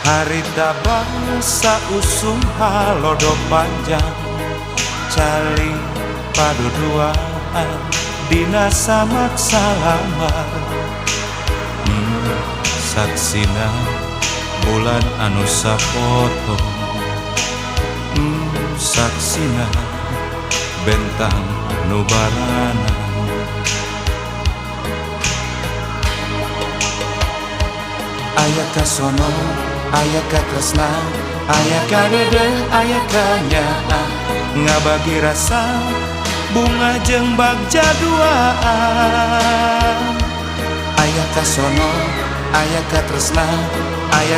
Harita bangsa usum halodo panjang, calik paduduaan dina samak salamar. Saksina bulan anu sapotong, saksina bentang nu barana. Aya kasono, aya katresna, aya kadeudeung, aya kanyaah, ngabagi rasa bunga jeung bagja duaan. Aya kasono, aya katresna, aya